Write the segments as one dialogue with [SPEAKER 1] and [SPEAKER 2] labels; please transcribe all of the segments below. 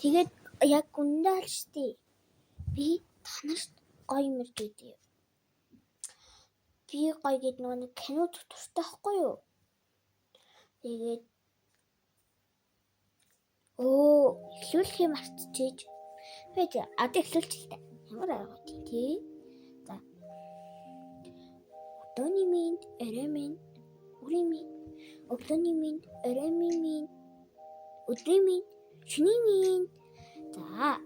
[SPEAKER 1] Тэгээд яг үнэндээ л штий. Би та нарт гоё юм ярьж өгье. Би гоё гээд нөгөө нэг кино үзэх дуртай байхгүй юу? Тэгээд эхлүүлэхээ мартчихэж. Байж одоо эхлүүлчих л та. Ямар арга вэ тий? За. Өдөөний минь, орой минь, үрийн минь, өглөөний минь, оройн минь, өдрийн минь, шөнийн минь. За.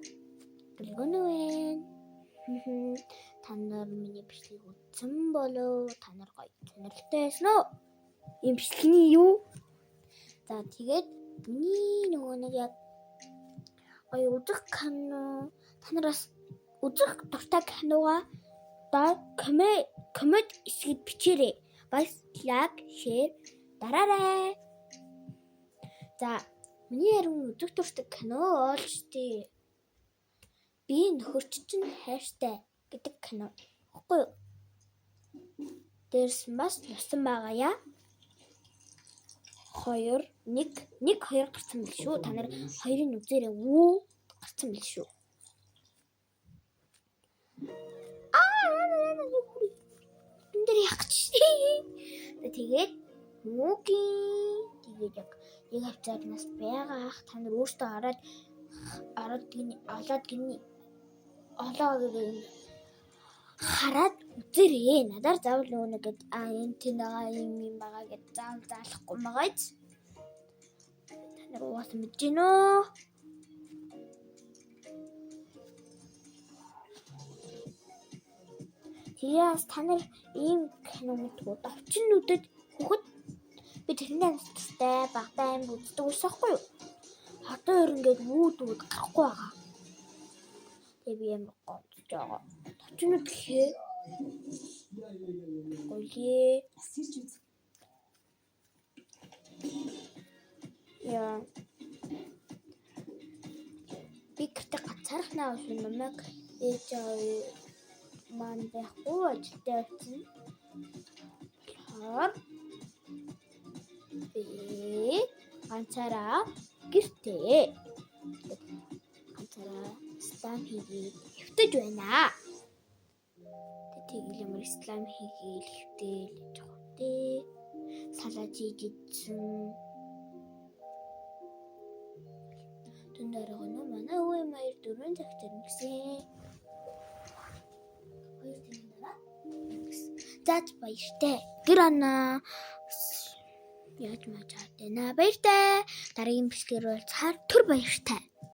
[SPEAKER 1] Дүлгөнөө байна. Та нар миний бичлэгийг үзсэн болов? Та нар гоё сонирхолтой байсан уу? Ийм бичлэгний юу? За тэгээд миний нөгөө нэг яг гоё үзэх кино та нараас үзэх дуртай киногаа доор коммент хэсэгт бичээрэй. Бас лайк, шеэр дараарай. За миний харин үзэх дуртай кино бол штий. Би нөхөрч чинь хайртай гэдэг кино. Баггүй юу? Дээрс бас нусан байгаа яа. 2 1 1 2 гарсан бил шүү. Та нар хоёрыг үзээрэй. Вүү гарсан бил шүү. Энэ дээр яах гэж шүү. Тэгээд мөгийн тэгээд яг нэг хавцаар нас байгаа ах та нар өөртөө ороод гин олоод гин олоо гэх хараад үзээрэй. Надаар заавал нөгөө нэг энэ тэнд байгаа юм юм байгаа гэд заавал заалахгүй байгаа биз. Та нар угаасаа мэдэж гинөө. Тэгээс та нар ийм кино мэдгүй давчнүүдэд хүүхэд би тэрний амьсгалтай багтаа аим үздэг байсан хгүй юу? Одоо ер ингээд үүд үүд гарахгүй байгаа. Тэгээ би амар гомдож байгаа. Давчнууд гэхээ гоёлээ.
[SPEAKER 2] Сэрж үз.
[SPEAKER 1] Яа. Би гэртээ ганцаархнаа байсан намайг ээж аав маань байхгүй ажилдаа явсан. Тэгэхээр би ганцаараа гэртээ ганцаараа ислам хийгээд хэвтэж байна. Тэгэл ямар ислам хийгээл хэвтээл гэж байгаа юм дээ. Салаад хийж идсэн. Дүнд оргоно манай өвөө маяр 4 цагт ирнэ. 2 цагийн дараа. Зааж баяртай. Гэр анаа яаж маж байна. Баяртай. Дараагийн бичлэгээр уулзахаар түр баяртай.